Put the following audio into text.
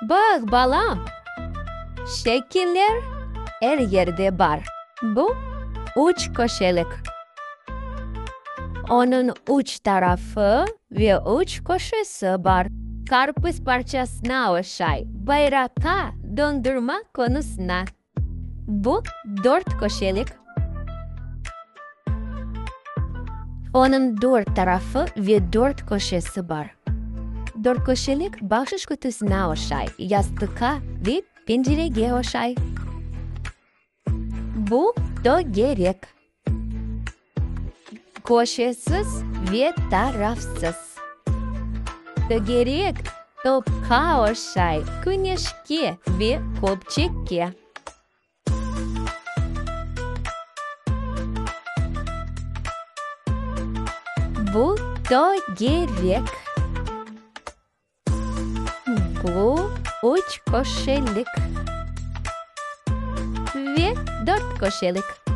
Baq, balam, şekiller er yerde bar. Bu, üç köşelik. Onıñ üç tarafı ve üç köşesi bar. Qarpız parçasına oşay, bayraqqa, dondurma konusına. Bu, dört köşelik. Onıñ dört tarafı ve dört köşesi bar. Dörtköşelik bahşış qutusına oşay, yastıqqa ve pencerege oşay. Bu, tögerek. Köşesiz ve tarafsız. Tögerek topqa oşay, küneşke ve köpçekke. Bu, tögerek. Bu, üç köşelik ve dörtköşelik.